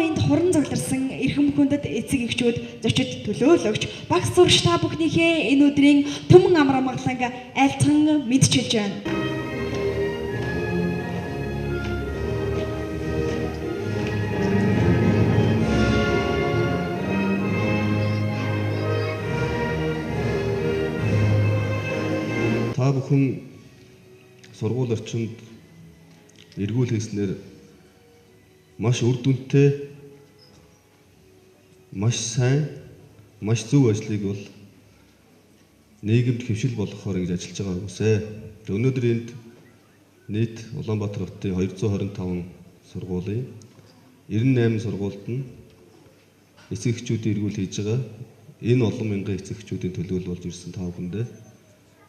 энд хуран цугларсан эрхэм хүндэт эцэг эхчүүд, зочид төлөөлөгч, багш сурагч та бүхнийхээ энэ өдрийн түмэн амар амгаланг айлтган мэдчилж байна. Та бүхэн сургууль орчинд эргүүл хийснээр маш үр дүнтэй, маш сайн, маш зөв ажлыг бол нийгэмд хэвшил болгохоор ингэж ажиллаж байгаа хүмүүсээ. Өнөөдөр энд нийт Улаанбаатар хотын 225 сургуулийн 98 сургуульд нь эцэг эхчүүдийн эргүүл хийж байгаа. Энэ олон мянган эцэг эхчүүдийн төлөөлөл болж ирсэн та бүхэндээ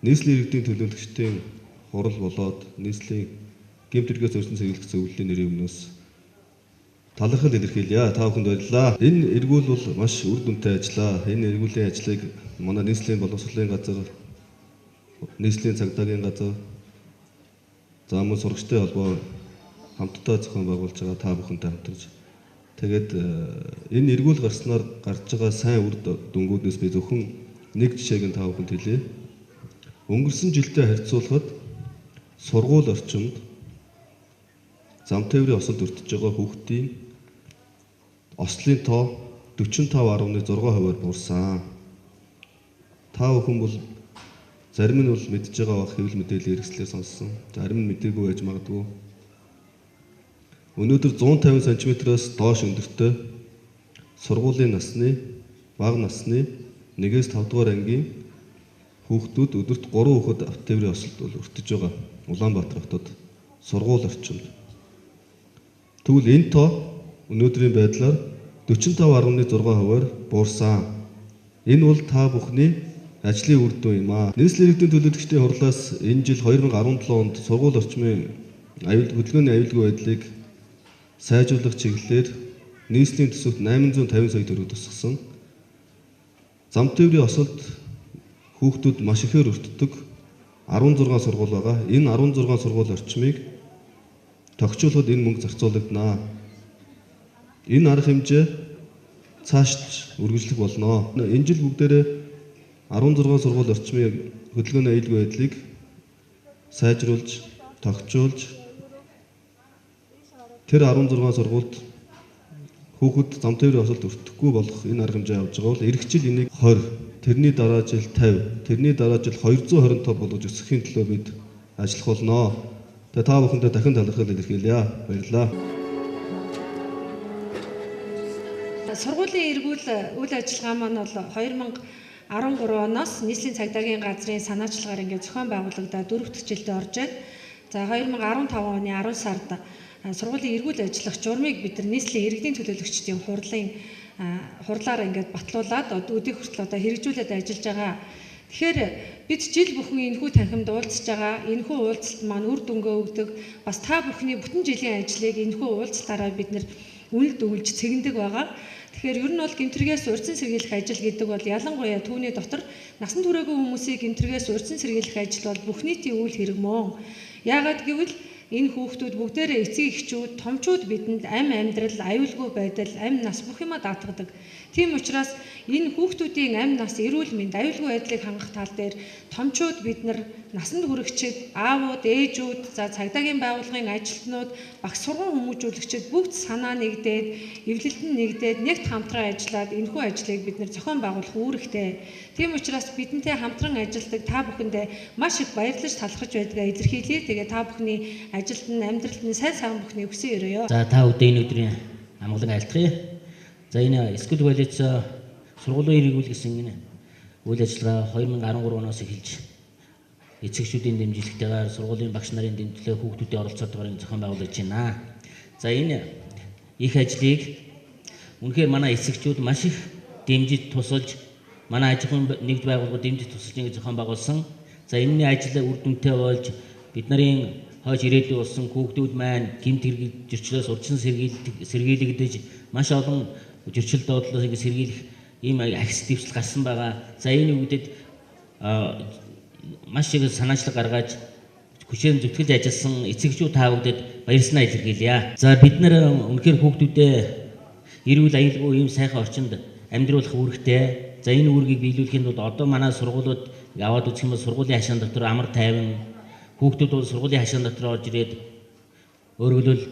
нийслэлийн иргэдийн төлөөлөгчдийн хурал болоод нийслэлийн гэмт хэрэгээс өрсөн сэргийлэх зөвлөлийн нэрийн өмнөөс талархал илэрхийлье. Та бүхэнд баярлалаа. Энэ эргүүл бол маш үр дүнтэй ажлаа. Энэ эргүүлийн ажлыг манай нийслэлийн боловсролын газар, нийслэлийн цагдаагийн газар, за мөн сурагчтай холбоо хамтдаа зохион байгуулж байгаа та бүхэнтэй хамтарч. Тэгээд энэ эргүүл гарснаар гарч байгаа сайн үр дүнгүүднээс би зөвхөн нэг жишээг нь та бүхэнд хэлье. Өнгөрсөн жилдээ харьцуулахад сургууль орчинд зам тээврийн осолд өртөж байгаа хүүхдийн ослын тоо 45.6%-аар буурсан. Та бүхэн бол зарим нь бол мэдж байгаа бах, хэвлэл мэдээлэл хэрэгслээр сонссон. Зарим нь мдээгүй байж магадгүй. Өнөөдөр 150 см-аас доош өндөртэй сургуулийн насны, бага насны 1-ээс 5 дугаар ангийн хүүхдүүд өдөрт 3 хүүхэд авто тээврийн осолд бол өртөж байгаа. Улаанбаатар хотод сургууль орчинд. Тэгвэл энэ тоо өнөөдрийн байдлаар 45.6%-аар буурсан. Энэ бол та бүхний ажлын үр дүн юм аа. Нийслэлийн иргэдийн төлөөлөгчдийн хурлаас энэ жил 2017 онд сургууль орчмын аюул хөдөлгөөний аюулгүй байдлыг сайжруулах чиглэлээр нийслэлийн төсөвт 850 сая төгрөг тусгасан. Зам тээврийн осолд хүүхдүүд маш ихээр өртдөг 16 сургууль байгаа. Энэ 16 сургууль орчмыг тохижуулахад энэ мөнгө зарцуулагдана. Энэ арга хэмжээ цааш үргэлжлэх болно. Энэ жил бүгдээрээ 16 сургууль орчмын хөдөлгөөний аюулгүй байдлыг сайжруулж, тохижуулж тэр 16 сургуульд хүүхэд зам тээврийн осолд өртөхгүй болох энэ арга хэмжээ авч байгаа бол эх жил энийг 20, тэрний дараа жил 50, тэрний дараа жил 225 болгож өсөхийн төлөө бид ажиллах болно. Тэгээ та бүхэндээ дахин талархал илэрхийлье. Баярлалаа. Сургуулийн эргүүл үйл ажиллагаа маань бол 2013 оноос нийслэлийн цагдаагийн газрын санаачлагаар ингээд зохион байгуулагдаад 4 дахь жилдээ орж байна. За 2015 оны 10 сард сургуулийн эргүүл ажиллах журмыг бид нар нийслэлийн иргэдийн төлөөлөгчдийн хурлаар ингээд батлуулаад өдийг хүртэл одоо хэрэгжүүлээд ажиллаж байгаа. Тэгэхээр бид жил бүхэн энэхүү танхимд уулзж байгаа. Энэхүү уулзалт маань үр дүнгээ өгдөг. Бас та бүхний бүтэн жилийн ажлыг энэхүү уулзалтаараа бид нэр үнэлд өгүүлж цэгэндэг байгаа. Тэгэхээр ер нь бол гэмт хэрэгээс урьдчилан сэргийлэх ажил гэдэг бол ялангуяа түүний дотор насан туршаагүй хүмүүсийг гэмт хэрэгээс урьдчилан сэргийлэх ажил бол бүх нийтийн үйл хэрэг мөн. Яагаад гэвэл энэ хүүхдүүд бүгдээрээ эцэг эхчүүд, томчууд бидэнд амь амьдрал, аюулгүй байдал, амь нас бүх юма даатгадаг. Тийм учраас энэ хүүхдүүдийн амь нас, эрүүл мэнд, аюулгүй байдлыг хангах тал дээр томчууд бид нар, насанд хүрэгчид, аавууд, ээжүүд, за цагдаагийн байгууллагын ажилтнууд, багш сургууль хүмүүжүүлэгчид бүгд санаа нэгдээд, эвлэлт нь нэгдээд, нэгт хамтран ажиллаад энэхүү ажлыг бид нар зохион байгуулах үүрэгтэй. Тийм учраас бидэнтэй хамтран ажилладаг та бүхэндээ маш их баярлаж талархаж байдгаа илэрхийлье. Тэгээ та бүхний ажилд нь, амьдралд нь сайн сайхан бүхний хүсэн өрөөё. За та бүхэнд энэ өдрийн амгалан айлтгая. За энэ School College сургуулийн эргүүл гэсэн энэ үйл ажиллагаа 2013 оноос эхэлж эцэгчүүдийн дэмжлэгтэйгээр сургуулийн багш нарын дэмжлэг хүүхдүүдийн оролцоотойгоор зохион байгуулж байна. За энэ их ажлыг үнэхээр манай эцэгчүүд маш их дэмжиж тусалж, манай аж ахуйн нэгд байгууллагууд дэмжиж тусалж ингэ зохион байгуулсан. За энэний ажил үр дүнтэй болж бид нарын хойш ирээдүй болсон хүүхдүүд маань гэмт хэрэг зөрчлөөс урьдчилан сэргийлэгдэж маш олон зөрчил доотлоос ингэ сэргийлэх ийм ахис дэвсэл гарсан байгаа. За энэ үгдэд маш их санаачлаг гаргаж хүчээр зүтгэж ажилласан эцэгчүүд та бүхэнд баярсанаа илэрхийлье. За бид нар үнэхээр хүүхдүүдээ Эрүүл аюулгүй ийм сайхан орчинд амьдруулах үүрэгтэй. За энэ үүргийг биелүүлэхийн тулд одоо манай сургуулиуд аваад үзэх юм бол сургуулийн хашаан дотор амар тайван хүүхдүүд бол сургуулийн хашаан дотор орж ирээд өөрөлдвөл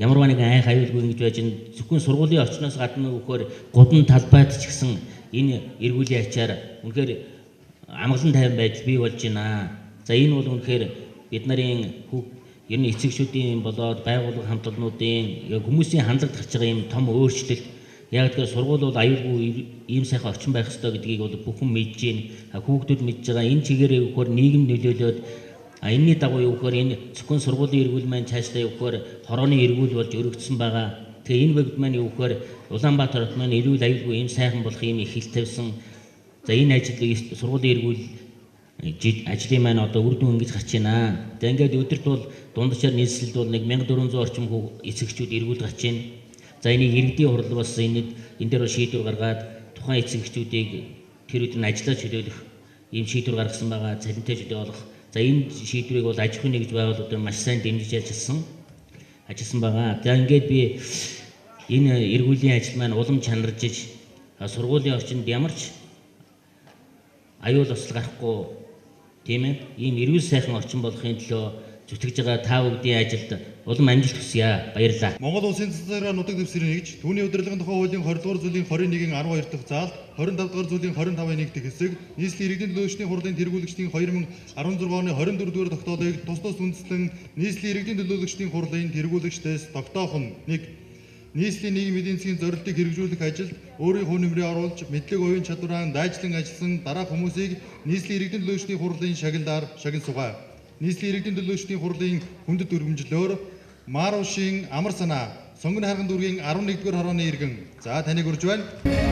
ямар нэгэн айх аюулгүй ингэж байж зөвхөн сургуулийн орчноос гадна өгөхөөр гудан талбайд ч гэсэн энэ эргүүлийн ачаар үнэхээр амгалан тайван байдал бий болж байна. За энэ бол үнэхээр бид нарын ер нь эцэгчүүдийн болоод байгууллага хамт олнуудын яг хүмүүсийн хандлагад гарч байгаа юм том өөрчлөлт. Яг тэгэхээр сургууль бол аюулгүй ийм сайхан орчин байх ёстой гэдгийг бол бүхэн мэдж байна. Хүүхдүүд мэдж байгаа. Энэ чигээрээ өгөхөөр нийгэм нөлөөлөөд энэний дагуу өгөхөөр энэ зөвхөн сургуулийн эргүүл маань цаашдаа өгөхөөр хорооны эргүүл болж өргөдсөн байгаа. Тэгээ энэ бүгд маань өгөхөөр Улаанбаатар хот маань эрүүл аюулгүй ийм сайхан болох ийм их хил тавьсан. За энэ ажил сургуулийн эргүүл ажлын маань одоо үр дүн ингэж гарч байна. За ингээд өдөрт бол дунджаар нийслэлд бол 1400 орчим эцэгчүүд эргүүл гарч байна. За энийг иргэдийн хурал бас энэ дээр бол шийдвэр гаргаад тухайн эцэгчүүдийг тэр өдөр нь ажиллаа чөлөөлөх ийм шийдвэр гаргасан байгаа. Цалинтай чөлөө олох. За энэ шийдвэрийг бол аж ахуйн нэгж байгууллагууд маш сайн дэмжиж ажилласан байгаа. За ингээд би энэ эргүүлийн ажил маань улам чанарж сургуулийн орчинд ямар ч аюул осол гарахгүй тийм ээ ийм эрүүл сайхан орчин болохын төлөө зүтгэж байгаа та бүгдийн ажилд улам амжилт хүсье. Баярлалаа. Монгол Улсын засгийн захиргаа нутаг дэвсгэрийн нэгж түүний удирдлагын тухай хуулийн 20 дугаар зүйлийн 21-ийн 12 дахь заалт, 25 дугаар зүйлийн 25-ын 1 дахь хэсэг, нийслэлийн иргэдийн төлөөлөгчдийн хурлын тэргүүлэгчдийн 2016 оны 24 дугаар тогтоолыг тус тус үндэслэн нийслэлийн иргэдийн төлөөлөгчдийн хурлын тэргүүлэгчдээс тогтоох нь 1. Нийслэлийн нийгмийн эдийн засгийн зорилтыг хэрэгжүүлэх ажилд өөрийн хувь нэмрээ оруулж мэдлэг оюун чадвараа дайжлан ажилласан дараах хүмүүсийг нийслэлийн иргэдийн төлөөлөгчдийн хурлын шагналаар шагнал сугай. Нийслэлийн иргэдийн төлөөлөгчдийн хурлын хүндэт өргөмжлөөр Марушийн амар санаа Сонгон хайрган дүүргийн 11-р хорооны иргэн. За таныг урьж байна.